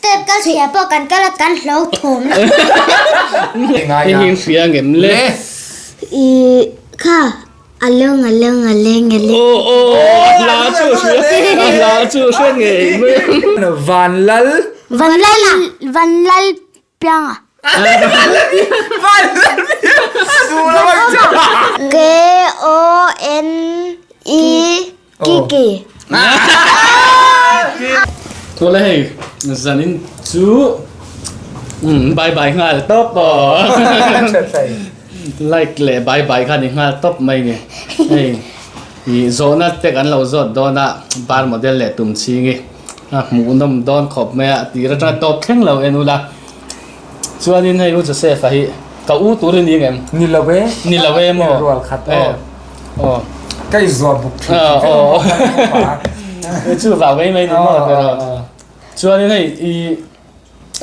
Step kal chhia pawh kan kal a kan hlo thawm lo. Hei hi hria ngem le. I kha a leng a leng a leng a leng. Aw aw a hla chu hria a hla chu hria ngei mai. Vanlal. Vanlal Vanlal pianga. K O N E Kiki. Tawle hei zanin chu bye bye nghal tawp aw. Like leh bye bye kha ni nghal tawp mai ni. Hei i zawhna te kan lo zawt dawn a bar model leh tum chhing i a hmuhnawm dawn khawp mai a tir atanga tawp thleng lo en ula. Chuanin hei U Joseph-a hi ka u tur i ni ngem? Ni lo e. Ni lo e maw? Rual khat aw. Aw. Ka i zuah buk thin thin aw. Chu vau mai mai ni maw tiraw? Chuanin hei i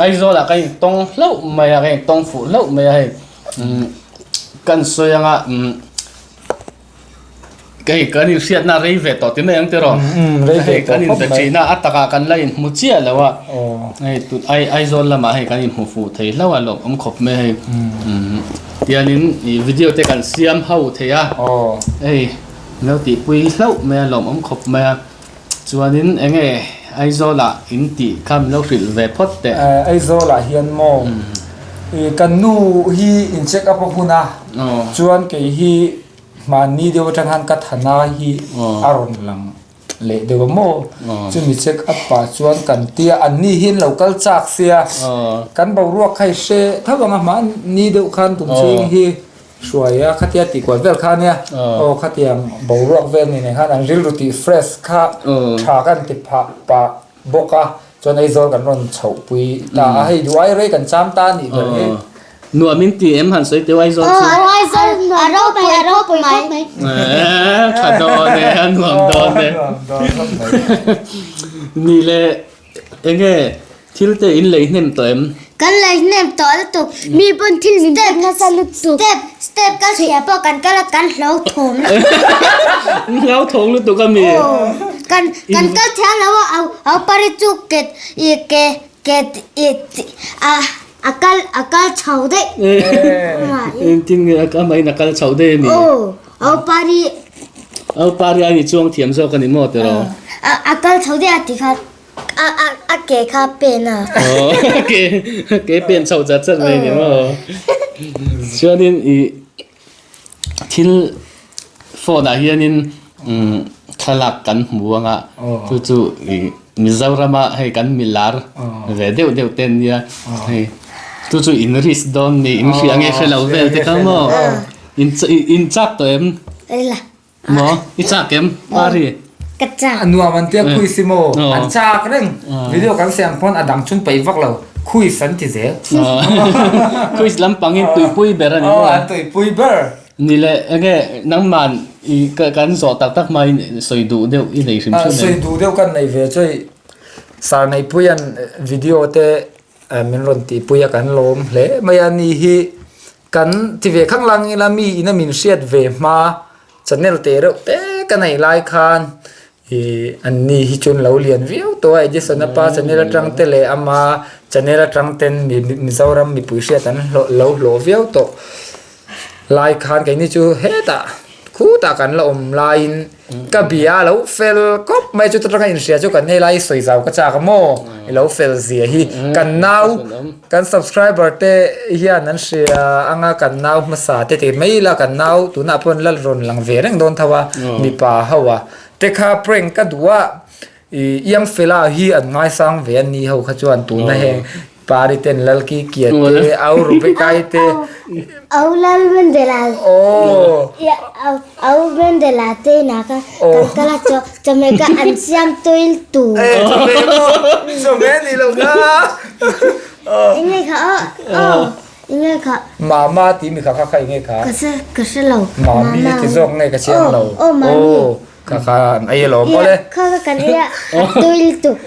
Aizawl-ah ka intawng hlauh mai a, ka intawng fuh hlauh mai a hei. Kan sawi anga Kei kan inhriatna rei ve tawh ti mai ang tiraw? Rei ve tawh khawp mai. Kan inbe thin a, a takah kan la inhmu chiah lo a. Hei tun Ai Aizawl lamah hei kan inhmu fuh thei hlauh a, lawmawm khawp mai hei. Tianin ih video te kan siam ho thei a. Hei lo tihpui hlauh mai a, lawmawm khawp mai a. Chuanin eng nge Aizawlah in tih kha min lo hrilh ve phawt teh. Aizawlah hian maw kan nu hi in check up a hun a, chuan kei hi Hmanni deuh atang khan ka thana hi a rawn lang leh deuh a maw? Chumi check up pah chuan kan tia an ni hi an lo kal chak sia kan boruak kha i hre tho ang a hmanni deuh khan tum chhing hi hruai a khatia tih kual vel kha ania aw khatiang boruak vel ni nen khan an rilru tih fresh kha tha kan ti phah pah bawk a chuan Aizawl kan rawn chhoh pui ta a hei duh ai rei kan cham ta a nih ber hi. Nuam in ti em han sawi teu Aizawl chu. Aizawl a ropui a ropui mai. Eeh tha dawn e a nuam dawn e. Ni le enge thil te in lei hnem tawh em? Kan lei hnem tawh lutuk mi pawn thil min pek nasa lutuk. Step step kal chhia pawh kan kal a kan hlo thawng lutuk. Hlo thawng lutuk a mi? Kan kan kal thiam lo a au pari chu ke ke ke a a kal a kal chho daih. Engtin nge a mahin a kal chho daih a mi? Aw au pari. Au pari a ni chuang thiam zawk a ni maw tiraw? A kal chho daih a ti khan. A a a ke kha pen a. Aw ke ke pen chho chat chat mai ni maw. Chuanin i thil phone ah hianin umm thlalak kan hmu anga chu chu i Mizorama hei kan milar ve deuh deuh te an nia hei chu chu in risk dawn ni in hria nge hre lo vel te kha maw in in chak tawh em? Maw? I chak em? Pari. Ka chak. A nuam an tia khui si maw? An chak reng. Video kan siam pawn a dang chun paih vak lo. Quiz an ti zel. Quiz lampang in tuipui ber a ni maw? Aw, an tuipui ber. Ni le, enge nangman i kan zawh tak tak hmain sawi duh deuh i nei hrim hrim em? Sawi duh deuh kan nei ve chu i Sarneipuian video te min rawn tihpui a kan lawm hle mai a ni hi. Kan ti ve khang lang ila mi ina min hriat ve hma channel te reuh te ka nei lai khan ih an ni hi chuan lo lian viau tawh a Edison a pa channel atang te leh ama channel atang ten mi Mizoram mipui hriat an hlawh lo hlawh viau tawh lai khan keini chu hetah khutah kan la awm laiin Ka bia a lo fel kawp mai chu ta inhria chu kan helai sawi zau ka chak a maw i lo fel zia hi kan nau kan subscriber te hian an hria anga kan nau hmasa te ti mai ila kan nau tunah pawh an la rawn lang ve reng dawn tho a mipa ho a te kha prank ka duh a I iang fela hi an ngaisang ve a ni ho kha chuan tuna heng pari ten lal ki kia te au Rebecca-i te Au lal Mendela Aw au au Mendela te na kha kan kal a chaw chawhmeh kha an siam tuil tu E chawhmeh maw chawhmeh ni lo kha Enge kha aw aw enge kha Mama ti mi kha kha kha enge kha Ka hre ka hre lo Mami ti zawk nge ka chiang lo Aw mami Aw. Kha kha an ei alawm aw le. Kha kha kan ei a, a tui lutuk.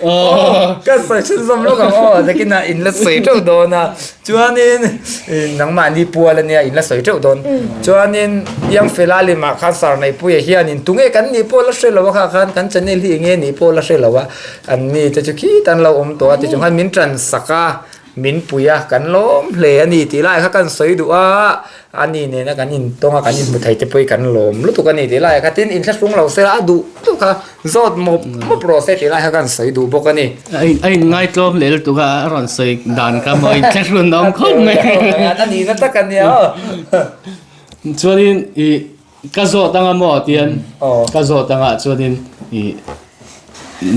Ka sawi chhunzawm lawk ang aw, takin ah in la sawi teuh dawn a. Chuanin nangmahni pual ania in la sawi teuh dawn. Chuanin Iangfela limah khan Sarneihpuia hianin tunge kan nih pawh la hre lo a kha khan kan channel hi enge nih pawh la hre lo a. An mi te chu khit an lo awm tawh a tichung khan min tan sak a. Min pui a, kan lawm hle a ni tih lai kha kan sawi duh a, a ni nena kan intawng a, kan inhmu thei te pawh hi kan lawm lutuk a ni tih lai kha tin inthlahrung lo se a duh duh kha zawt mawp mawp rawh se tih lai kha kan sawi duh bawk a ni. A inngai tlawm leh lutuk a, a rawn sawi dan kha maw inthlahrun a awm khawp mai. A nihna tak a nia aw. Chuanin ih Ka zawt anga maw tian ka zawt anga chuanin ih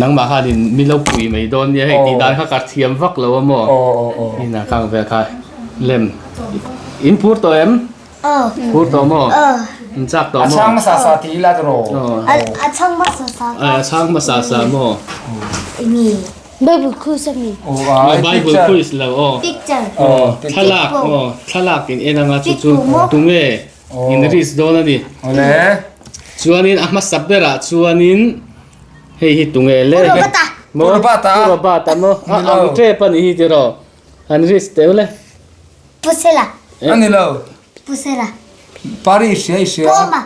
nangmah khanin mi lo pui mai dawn nia hei tih dan kha ka thiam vak lo a maw ina khang vel kha lem in phur tawh em phur tawh maw in chak tawh maw a chhang hmasa sa ti ila tawh a chhang hmasa sa a chhang hmasa sa maw Bible quiz ami Bible quiz lo aw picture thlalak aw thlalak in en anga chu chu tunge In risk dawn a ni. Awle. Chuanin a hmasa berah chuanin hei hi tunge le. Pu Robert-a. Maw? Pu Robert-a. Pu Robert-a maw? A ang tep a nih hi tiraw. Han risk teuh le. Pu Sela. A ni lo. Pu Sela. Pari i hria i hria. Pu Oma.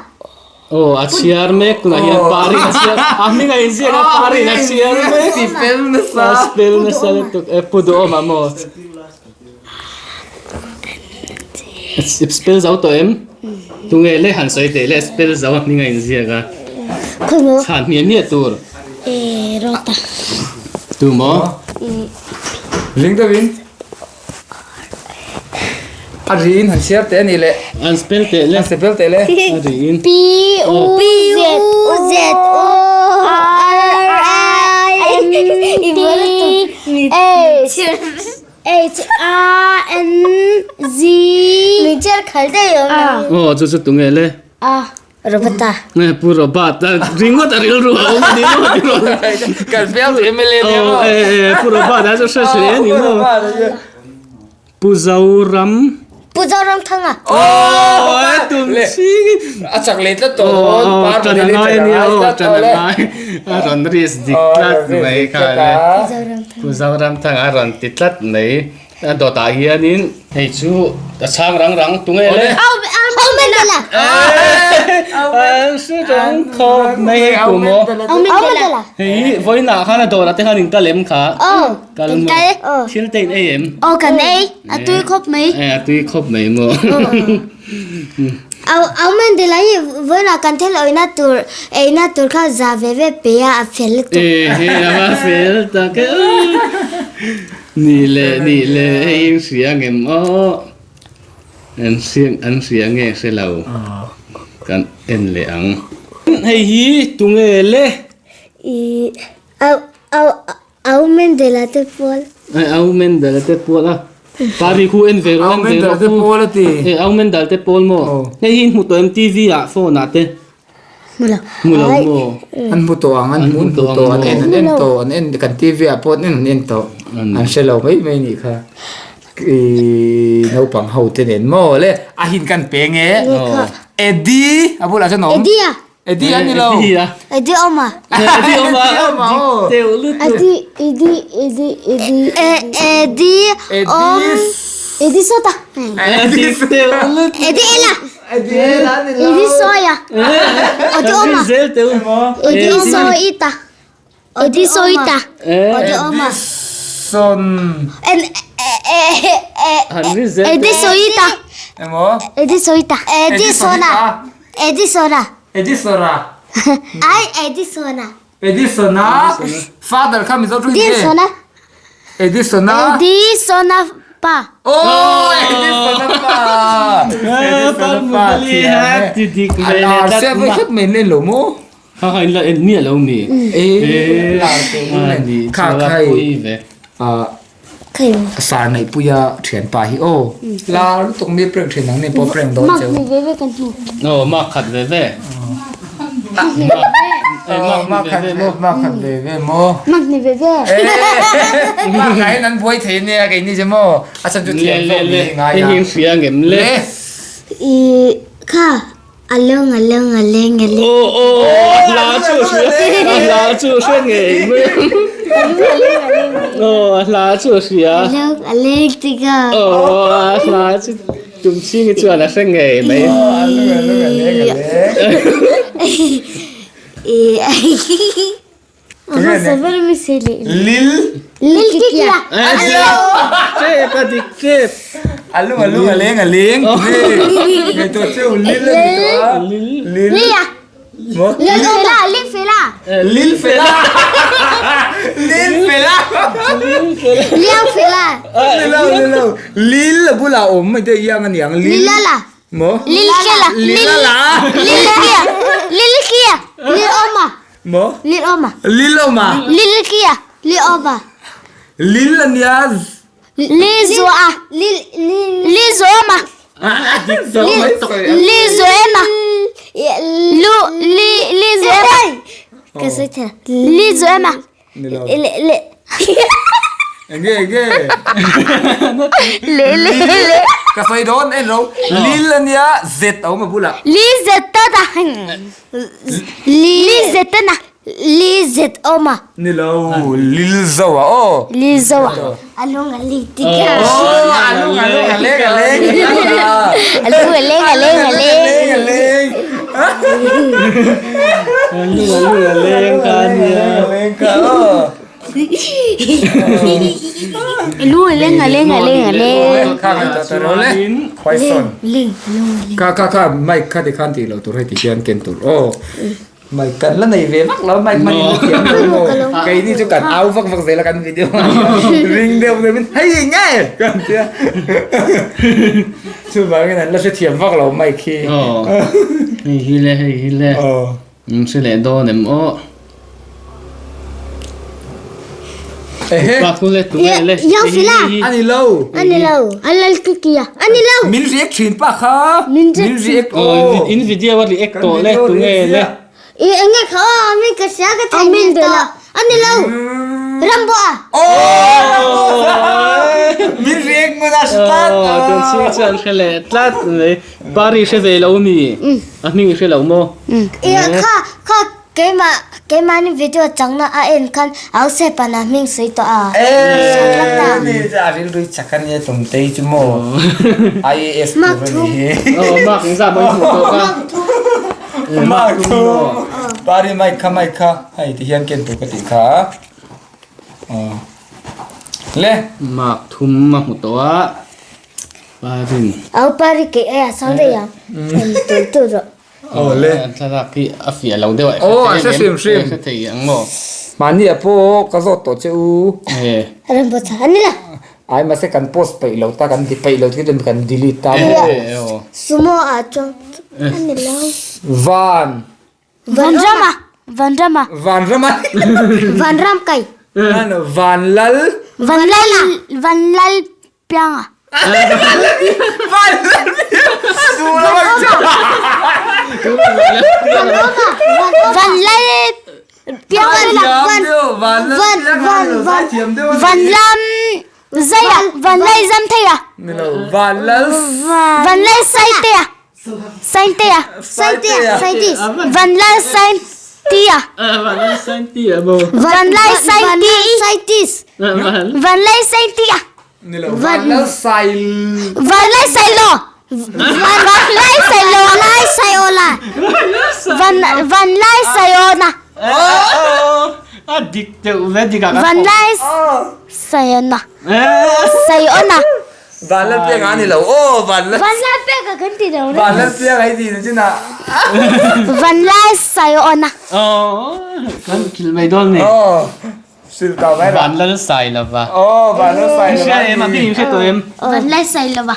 Aw a chhiar mek tunah hian Pari a chhiar a hming a inziak a Pari a chhiar mek. Spell nasa. A spell nasa lutuk e Pu Duhawma maw? Spell zo tawh em? Tunge le han sawi teh le spell zo a hming a inziak a. Chhan hmiah hmiah tur. Rota. Tu maw? Ring deuhin. A riin han chhiar teh a ni le. An spell teh le. An spell teh le. A riin. P U Z U Z U R I N T H H A N Z Min chhiar khal daih awm lo. Aw chu chu tunge le. A Robert-a. Nge Pu Robert-a ringawt a rilru a awm a ni maw tiraw. Kan hmel chu MLA nia maw. Aw e Pu Robert-a chu hre hle a ni maw. Pu Zoram. Pu Zoram Thanga. Aw tum ching. A chak leh tlat tawh dawn. Aw tan a ngai a nia aw tan a ngai. A rawn risk dik tlat mai kha le. Pu Zoram Thanga a rawn ti tlat mai. A dawtah hianin hei chu a chhang rang rang tunge le. Au Mendela. An hre rang khawp mai hei kum aw. Au Mendela. Hei vawiinah khan a dawrah te khan in kal em kha? Aw. Kal Kan maw? kal. Aw. Thil te in ei em? Aw kan ei. A tui khawp mai. Eh a tui khawp mai maw. Au au Mandela hi vawiinah kan thil awihna tur eina tur kha za ve ve pe a a fel lutuk. Eh he a va fel tak e. Ni le ni le hei in hria ngem aw. An hria an hria nge hre lo. Kan en leh ang. Hei hi tunge le? I au au Au Mendela te pual. Ai Au Mendela te pual a. Pari khu en ve rawh en ve rawh te pual a ti. E Au Mendel te pual maw. Hei hi in hmu tawh em TV ah phone ah te. Hmu lo. Hmu lo maw. An hmu tawh ang an hmu tawh an en an en tawh an en kan TV ah pawh an en an en tawh. An hre lo mai mai nih kha. I naupang ho te nen maw le a hin kan peng e. Eddie a bulah chuan a awm. Eddie a. Eddie an ni lo. Eddie a. Eddie awm a. Eddie awm a. Dik teuh lutuk. Eddie Eddie Eddie Eddie Eddie awm. Eddie sawta. Dik teuh lutuk. Eddie ela. Eddie ela an ni lo. Eddie sawia. Eddie awm a. Zel teuh. Eddie sawita. Eddie sawita. Eddie awm a. Edison. Eddie sawita. Emaw. Eddie sawita. Eddie sona. Edisona. Edisona. Ai Edisona. Edisona. Father kha Mizo tawng in nge? Edisona. Edisona. Edisona pa. Oh Edisona pa. Edisona pa thiam e. A lar sia voi khat mai len lo maw? Kha kha in la en miah lo mi? E lar teh lul nen. Kha khai. Sar Neihpuia thianpa hi aw la lutuk mi prank thin ang ni pawh prank dawn cheu. Mark ni ve ve kan hmu. Aw mark khat ve ve. Mark khat ve mark khat ve ve maw. Mark ni ve ve. Mark ah hian an buai thei ania kei ni che maw a chhan chu thiam zawk ni hi ngai a. Hei hi hria ngem le. I kha. A lung a lung a leng a leng. Aw aw a hla chu a hria a hla chu a hria ngei mai aw a hla chu a hria. A lung a leng tika. Aw a hla chu Tumchhingi chuan a hre ngei mai. A lung a lung a leng a leng. Lil. Lil kikia. Tep a dik tep. A lung a lung a leng a leng. Nge to cheu lil a ni to a. Lil. Lia. Mo. Lil fela lil fela. Lil fela. Lil fela. Liang fela. Lil lo lil a bulah awm mai te iang a niang lil. Lilala. Mo. Lil kela. Lilala. Lil kia. Lil kia. Lil oma. Maw? Lil awma. Lil awma. Lil kia. Lil awma. Lil a nia. Lil zua. Lil Lil zuama. Lil zuema. Lu li li zuema. Ka sawi thei. Lil zuema. Ni lo. Le le. Enge enge. Le le le. Ka sawi dawn en lo. Lil a nia zet a awm a bulah. Lil zet ta ta. Li zetana li zet awma. Ni lo lil zo a aw. Lil zo a. A lung a leng ti kha. Aw a lung a lung a leng a leng. A lung a leng a leng a leng. A leng. A lung a lung a leng kha a nia. A leng kha aw. A lung a leng a leng a leng a leng. Kha kan ta ro le. Khwai son. Leng lung a leng. Kha kha kha mic kha ti khan ti lo tur hei ti hian ken tur aw. Mic kan la nei ve vak lo mic hman in thiam lo maw. Keini chu kan au vak vak zel a kan video ah hian ring deuh deuh in hei nge kan tia. Chuvangin an la hrethiam vak lo mic hi. Aw hei hi le hei hi le. Aw. Min hre leh dawn em aw. Ehe. Pa thu le tu le le. Yau fila. A ni lo. A ni lo. A lal ki kia. A ni lo. Min react thin pa kha. Min react aw. In video a react tawh le tu nge le. I enge kha aw min ka sia ka thei min de la. A ni lo. Rambo a. Aw. Min react ngun a start. Aw tun chi chuan hre leh tlat mai. Pari hre ve lo mi. A hming i hre lo maw? Ia kha kha keimah keimahni video changna a en khan au sepan a hming sawi tawh a. Eee ni chu a rilru chak a nia Tumtei chu maw IAS tur a ni hi. Aw mark engzah maw i hmuh tawh kha? Mark thum. Pari mic kha mic kha hei ti hian ken tur ka tih kha. Aw le. Mark thum a hmu tawh a. Parin. Au pari ke e a sang daih ang. Em tur tur rawh. Aw le. Thlalak hi a fiah lo deuh a. Aw a hre hrim hrim. A hre thei ang maw. Mahni ah pawh ka zawt tawh che u. E. Ram pawh chhan ani la. Ai mahse kan post peih lo ta kan ti peih lo chu kan delete ta maw. E aw. Sumo ah chuan ani lo. Van. Vanrama Vanrama. Vanrama. Vanram kai. Vanlal. Vanlal Vanlal Pianga. Vanlal Pianga Van Van Van Van Vanlam Zaia Vanlal Zamtheia. Vanlal Vanlal Saitea. Saintea. Saintea. Scientist. Vanlal Saintia. Vanlal Saintia maw? Vanlal Scientist. Vanlal Saintia. Nilo. Vanlal Sail. Vanlal Sailo. Vanlal Sailo. Vanlal Saiola. Van Vanlal Saiona. A dik deuh ve dik ah kan Vanlal Saiona. Saiona. Vanlalpianga a ni lo aw Vanlal Vanlalpianga kan ti lo Vanlalpianga i ti na chin ah Vanlalsaiawna Aw kan khil mai dawn ni Aw sil ta mai la Vanlalsailova Aw Vanlalsailova Hria em a hming in hre tawh em Vanlalsailova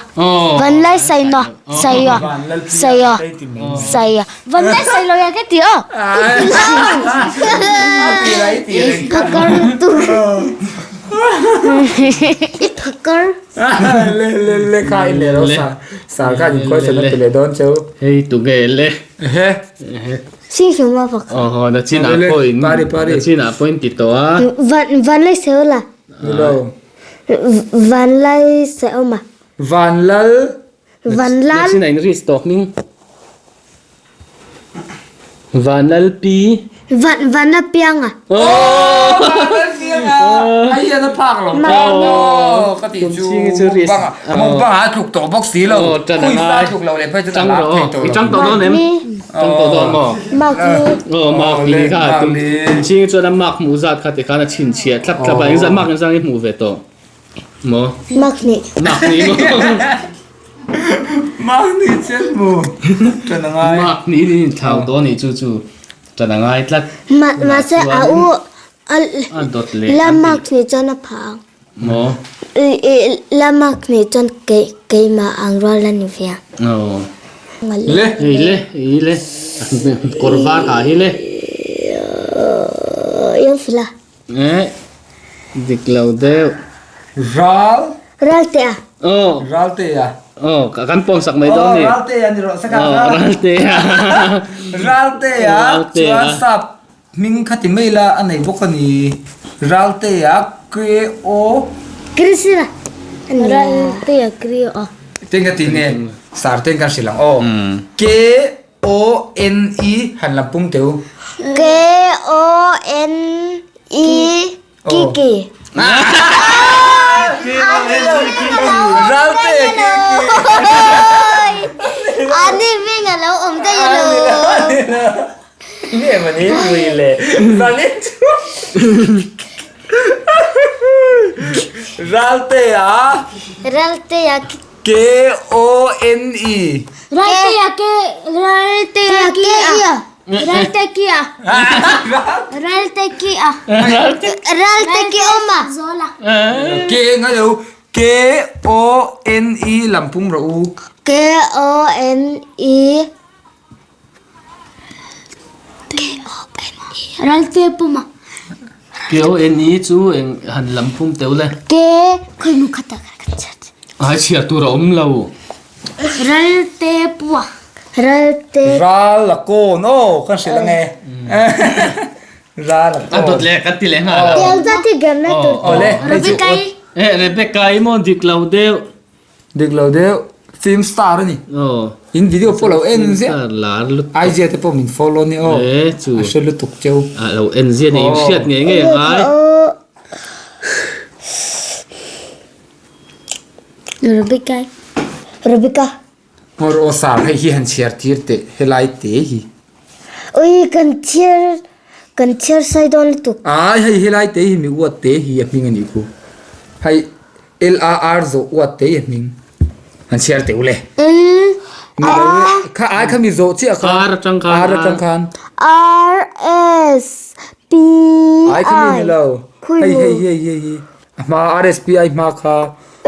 Vanlalsaino Saio Saio Saio Vanlalsailova ka ti aw A ti la i ti reng Phakar tu I phakar. Le le le kha in leh lo sa sa khan in khawi chhan a ti leh dawn cheu. Hei tu nge le. Ehe. Sing sing ma phakar. Aw haw na chin ah pawh in Pari pari. Na chin ah pawh in ti tawh a. Van van lai seu la. Ni lo. Van lai seu ma. Van lal. Van lal. Na chin ah in risk tawk ning. Vanlalpi. Van Vanlalpianga. Oh! Vanlalpianga! A hian a phak lo maw? Ka tih chu mukbang ah mukbang ah a tluk tawh bawk si lo. Khui sa a tluk lo leh phei chuan a lak thei tawh lo. I tang tawh dawn em? Tang tawh dawn maw? Mark li. Aw mark li kha tum ching chuan a mark hmuh zat kha tikhan a chhinchhiah thlap thlap a. Engzah mark engzah nge hmuh ve tawh? Maw? Mark hnih. Mark hnih maw? Mark hnih chian mu. Ṭan a ngai. Mark hnih in inthlau dawn nih chu chu ṭan a ngai tlat. Ma mahse a u a dawt leh la mark hnih chuan a phah ang. Maw? La mark hnih chuan kei keimah ang rual a ni ve ang. Aw. Le. Ei le ei le kawr var ha hi le. Yang fila. Eh, dik lo deuh. Ral. Ral te a. Oh. Ral te a. Oh, kan pawm sak mai dawn ni. Oh, ral te a ni rawh saka. Oh, ral te a. Ral te a. Chuan sap hming kha ti mai la a nei bawk a ni. Ral te a K O. Krishna. Ral te a K O. Teng ka ti nge sar teng kan hrilh ang aw. K O N E han lam pum teu. K O N E Kiki. Ralte Kiki. Ani veng a lo awm daih a lo. Nge mani pui le. Zanin chu. Ralte a. Ralte a K O N E. Raltea ke Raltea ki a Ralte ki a Ralte ki a Ralte ki awm a K ngai lo K O N E lam pum rawh u. K O N E K O N E Ralte pum a. K O N E chu eng han lam pum teuh le. K khawi mu khat ah kan chhiat. Ai chhiar tur a awm lo. Ralte pua. Ralte. Ral a kawn aw kan hrilh ange. Ral a kawn. A dawt leh kan ti leh nghal. Tiang zat hi game na tur. Awle. Rebecca i. Eh Rebecca i maw dik lo deuh. Dik lo deuh. Film star a ni. Aw. In video pawh lo en ziah. Film star lar lutuk. IG te pawh min follow ni aw. Eh chu. A hre lutuk cheu. A lo en ziah ni in hriat ngei ngei angai. Rebecca. Rebecca. Hmawr aw sar hei hi han chhiar tir teh helai te hi. Ui kan chhiar kan chhiar sai dawn lutuk. Ai hei helai te hi mi uat te hi a hming a nih khu. Hei LAR zawh uat te hi a hming. Han chhiar teh ule. L Ni lo e. Kha ai kha mi zawh chiah kha. R atang khan. R atang khan. R S P Ai kha mi I ni lo. Khui Hei mu. hei hei hei hi. A hma R S P I hma kha.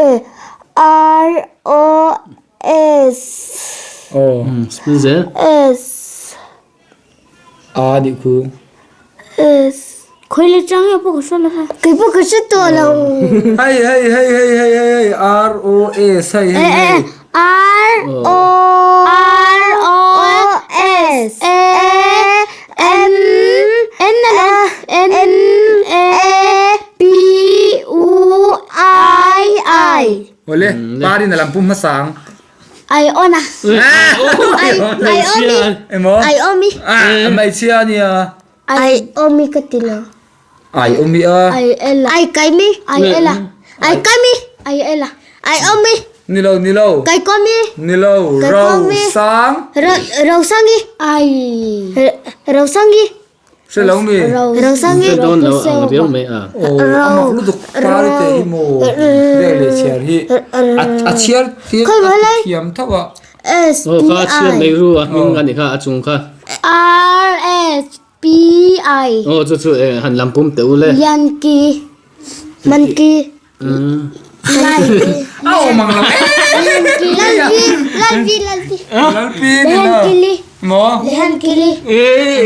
E R O S. Aw. Spell zel. S. A nih khu. S. Khawi le chang nge pawh ka hre lo ha. Kei pawh ka hre tawh lo. Hei hei hei hei hei hei hei R O S hei hei hei. R O R O S A N N N N A P U I I. Awle parin a lam pum hmasang. Ai on a. Ai ai omi. Emaw? Ai omi. Ah, hmeichhia a nia. Ai omi ka ti lo. Ai omi a. Ai ela. Ai kai mi. Ai ela. Ai kai mi. Ai ela. Ai omi. Ni lo, ni lo. Kai ko mi. Ni lo. Kai Ro ko mi. sang. Ro ro sangi. Ai. Ro sangi. Hre lo mi. Ro sangi. Hre dawn lo ang riau mai a. Aw, a mak lutuk pari te hi maw rek leh chhiar hi. A chhiar tir a ti thiam tho a. S Aw P kha chhiar I. mai ru a hming a ni kha a chung kha. R S P I. Aw chu chu eh han lam pum teh u le. Yankee. Monkey. A awm ang lo em. Lalpi Lalpi Lalpi. Lalpi ni lo. Lehen kili. Maw? Lehen kili.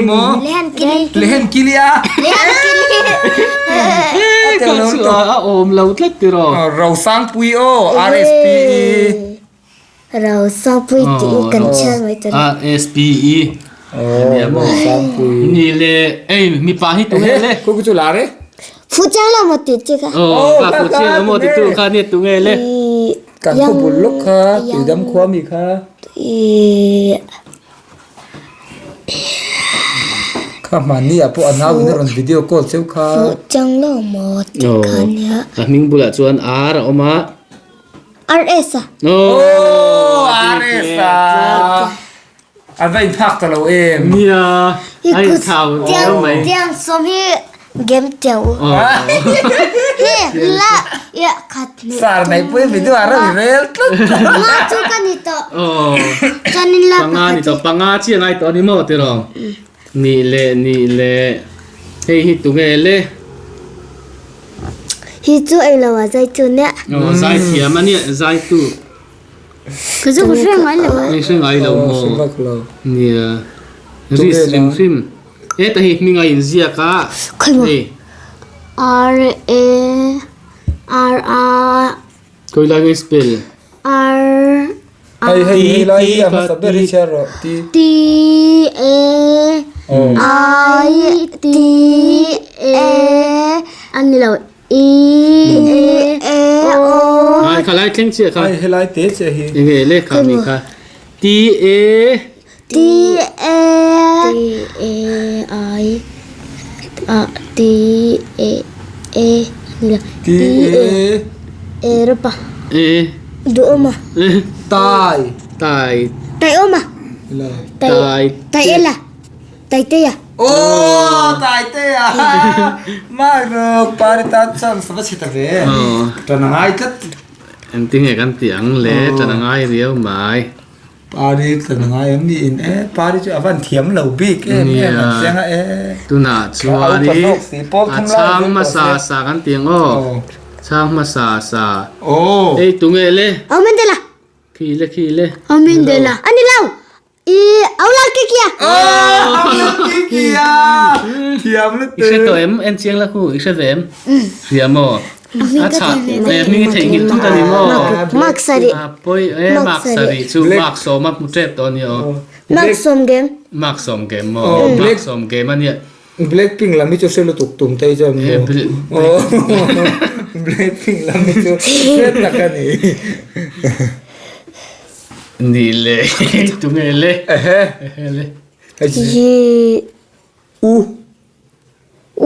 Maw? Lehen kili. Lehen kili a. Lehen kili. Eh ka chu a awm lo tlat tiraw. Rosangpui aw R S P E. Rosangpui tih i kan chhiar mai ta ni. R S P E ania maw? Ni le ei mipa hi tunge le. Khu chu lar e. Fuchang lo maw tih chi kha. Aw ka fuchang lo maw ti tu kha nia tunge le. Kan khaw bul lawk kha tuidam khua mi kha. Kha hmanni ah pawh a nau in a rawn video call cheu kha. Fuh chang lo maw tih kha nia. A hming bulah chuan R a awm a. RS a. Aww RS a. A va inphak ta lo em. Nia a inthau riau mai. Tiang sawm hi game teuh. Hi la ia khat hnih. Sar nei pui video a rawn rel tlat. Panga chu ka ni tawh. Aw. Chuanin la Panga ni tawh panga chi a ngai tawh a ni maw tiraw. Nih leh nih leh hei hi tunge le. Hi chu englo a zai chu nia. Aw zai thiam a nia zai tu. Ka chu ka hre ngai lo. Ni hre ngai lo maw? Hre vak lo. Nia. Ris hrim hrim. Heta hi hming a inziak a. Khawi maw? R A R A Khawi lai nge spell? R Hei hei hei lai hi a hmasa ber hi chhiar rawh. T T A I T A a ni lo. E A O Ai kha lai thleng chiah kha. Ai helai te chiah hi. Enge le kha mi kha. T A T A T A I A T A A T A A rapa E Duhawma Tai Tai Tai awma Tai Tai ela Taitea. Aw Taitea Mark rawk pari tan chuan sava chhe ta ve. Tan a ngai tlat. Engtin nge kan tih ang le tan a ngai riau mai. Pari tan a ngai em ni in e pari chu a van thiam lo bik em em an chiang a e. Tunah chuan i a chhang hmasa sa kan tih ang aw. Chhang hmasa sa. Ei tunge le. Aw Mendela. Khi le khi le. Aw Mendela. Ani lo. I au lal ki kia. Kia thiam lutuk. I hre tawh em? En chiang la khu, i hre ve em? Hria maw? A chhah eh hming i theihnghilh thut a ni maw? Mark sarih. A pawi eh mark sarih chu mark sawm a hmu tep tawh a ni aw. Mark sawm game. Mark sawm game maw? Mark sawm game a nia. Blackpink lam hi chu hre lutuk tum te hi chuan maw? Blackpink lam hi chu hre tak a ni. Ni le tunge le ehe le Hi U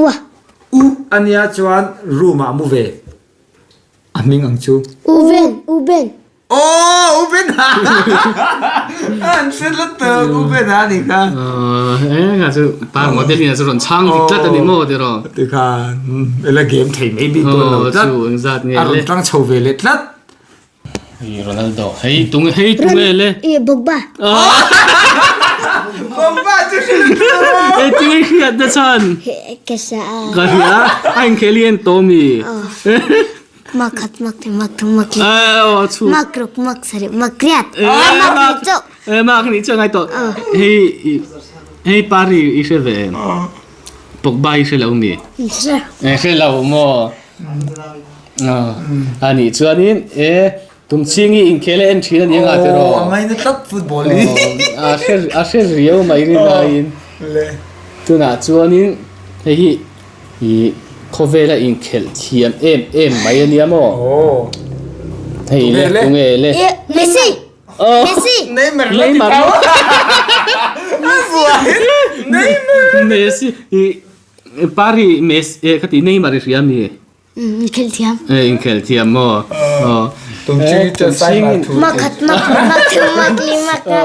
Ua U ania chuan room ah mu ve a hming ang chu U Ben U Ben Aw U Ben ha an hre lutuk U Ben ha ni kha e nga chu pa model in a chu rawn chhang dik tlat ani maw tiraw tikhan ela game thei mai bik dawn lo tlat chu engzat nge le a rawn tang chho ve leh tlat Hei Ronaldo hei tung hei tung e le. I Pogba. Pogba chu hrilh tu. Hei tung e hriat na chan. Ka hria a. Ka hria a inkhel hi en tawh mi. Mak khat mak te mak thum mak li. Aw chu. Mak ruk mak sarih mak riat. Mak ni chu. Mak ni chu ngai tawh. Hei hei pari i hre ve em. Pogba i hre lo mi. Hre. Hre lo maw. A nih chuanin e tumchhing hi inkhel a en thin a ni anga tiraw? Aw a ngaina tlat football hi. A hre a hre riau mai rin aiin. Tunah chuanin hei hi ih khawvela inkhelh thiam em em mai a nia maw? Hei le tunge le? Messi! Messi! Neymar Neymar! Neymar! Messi ih Pari Messi eh ka tih Neymar i hria mi? Inkhelh thiam. Eh inkhelh thiam maw? Aw. Tumching chuan sai mar thu. Mak khat mak hnih mak thum mak li mak nga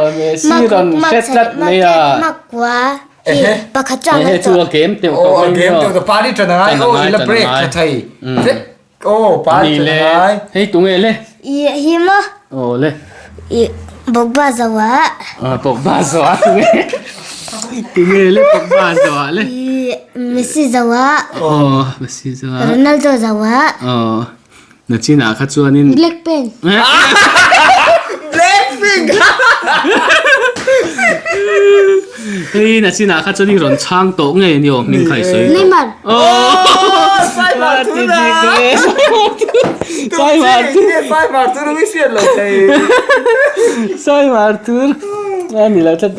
mak ruk mak sarih mak riat mak kua hi pakhat chuan Ehe chu a game teuh tawh mai. Aw a game teuh tawh pari tan a ngai aw ila break tha thei. Vek aw pari tan a ngai. Hei tunge le? I hi maw? Aw le. I Pogba zoa. Pogba zoa tunge. Tunge le Pogba zoa le. I Messi zoa. Aw Messi zoa. Ronaldo zoa. Aw nachinah kha chuanin. Blackpink. Blackpink. Hei nachinah kha chuan i rawn chhang tawh ngei ani aw hming kha i sawi tawh. Neymar. Aw sai mar thu na. Sai mar thu. Sai mar thu ru i hriat lo thei. Sai mar thu. A ni lo tlat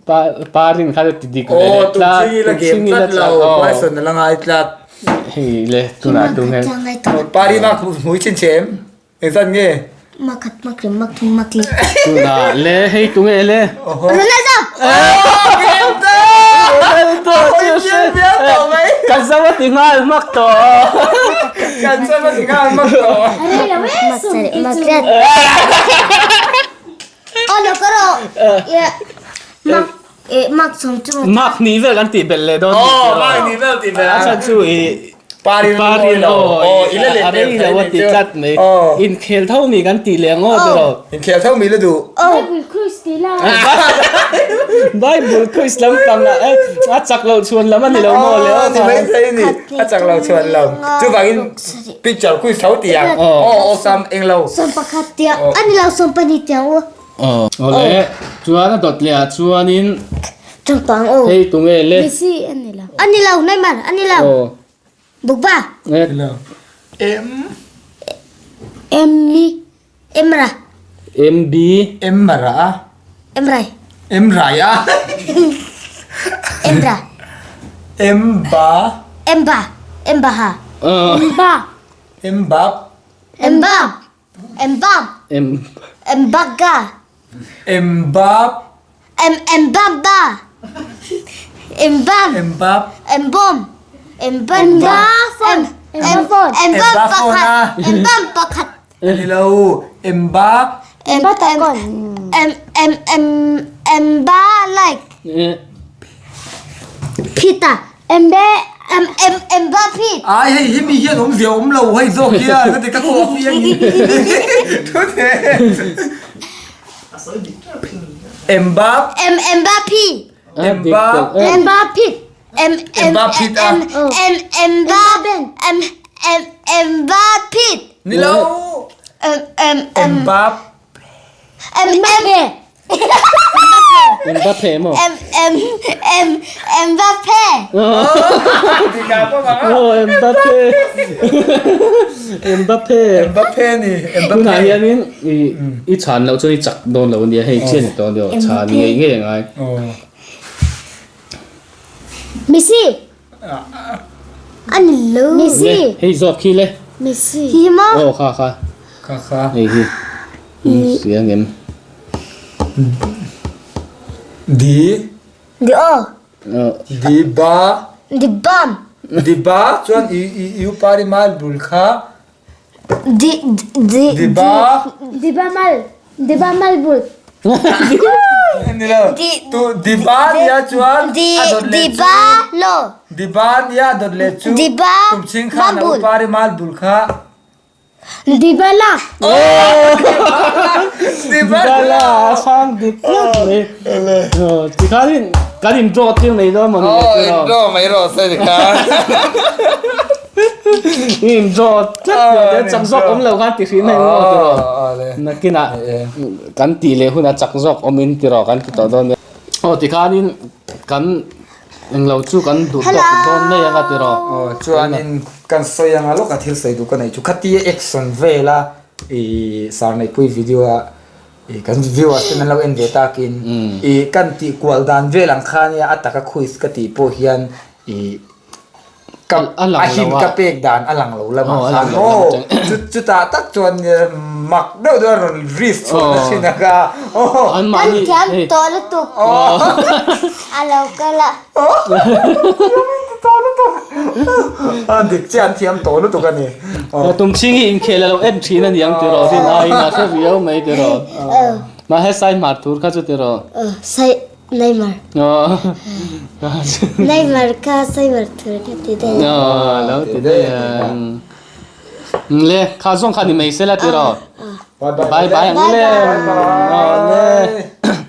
pa pa rin kha ti dik ve Aw tumching i la game tlat lo question a la ngai tlat. Hei le tunah tu nge. Pari na hmui chin chem. Engzat nge? Makhat maklim makthum makli. Tuna le hei tunge le. Ronaldo. Ronaldo chu se. Kan zama ti ngal mak to. Kan zama ti ngal mak to. Maksari makrat. Oh lo karo. Ya. Mak mak som chu. Mak ni vel kan ti bel le don. Oh mak ni vel ti bel. A chan chu i Parin Parin aw aw i la a rei lo a ti tlat mai. Inkhel tho mi kan ti leh ngawt emaw. Inkhel tho mi la duh. Bible quiz ti la. Bible quiz lam pang ah eh a chak loh chhuan lam a ni lo maw le aw ni mai thei ni a chak loh chhuan lam chuvangin picture quiz tho ti ang aw aw sam eng lo. Sawm pakhat tiang a ni lo sawm pahnih tiang u. Aw le chuan a dawt leh ah chuanin Changpang aw. Hei tunge le. Messi a ni lo. A ni lo Neymar a ni lo. Bukba. M. M M ra. M B. M ra. M rai. M rai a. M ra. M ba. M ba. M ba ha. M ba. M bab. M bab. M bab. M. M bagga. M bab. M M bab ba. M bab. M bab. M bom. M ban ba. M M M bab pakhat. M bab pakhat. Ni lo. M ba. M M M M M M ba like. Pita. M B M M M ba pit. Ai hei hi mi hian awm zia awm lo hei zawk hian ka ti ka kawp piang in thu the Mbap M Mbappe Mbap Mbappe M M Mbappe a M M Mbappe M M Mbappe ni lo M M M Mbap M Mbappe Mbappe maw? M M M Mbappe Oh Mbappe Mbappe Mbappe ni Mbappe Tunah hianin i i chhan loh chuan i chak dawn lo ania hei chian tawh ania chhan ngei ngei a ngai. Messi Ani lo Messi Hei zawk khi le Messi Hi maw? Aw kha kha Kha kha Hei hi Hria ngem Di Di aw Di ba Di bam Di ba chuan i i i upari mal bul kha Di di Di ba Di ba mal Di ba mal bul Ni lo Tu di ba nia chuan Di a dawt di leh chu ba lo Di ba nia dawt leh chu Di ba Kum chhing khan a bul upari mal bul kha Dybala. Dybala a chhang dik tlat mai. Tikhanin kan in draw tir mai dawn mawni le tiraw. In draw mai rawh se tikhan. In draw tlat mai te chak zawk awm lo khan ti hrim hei maw tiraw. Nakinah kan tih leh hunah chak zawk awmin tiraw kan ti tawh dawn nia. Aw tikhanin kan Englo chu kan duh tawk dawn mai anga tiraw. Aw chuanin kan sawi anga lawk a thil sawi duh ka neih chu khatia action vela ih Sarneihpui video a ih kan viewers ten an lo en ve takin ih kan tih kual dan vel ang kha nia a taka quiz ka tih pawh hian ih ka a hint ka pek dan a lang lo lamah khan aw chutah tak chuan mak deuh deuh a rawn risk chhuah na thin a kha aw. Kan thiam tawh lutuk a lo kal a. A dik chiah an thiam tawh lutuk a ni. Tumchhing hi inkhel a lo en thin a ni ang tiraw rin aiin a hre viau mai tiraw. Mahse sai hmar tur kha chu tiraw. Sai Neymar. Neymar kha Saimar tur kha ti daih a. Lo ti daih a. Le kha zawng kha ni mai sela tiraw. Bye bye ang le. Bye bye.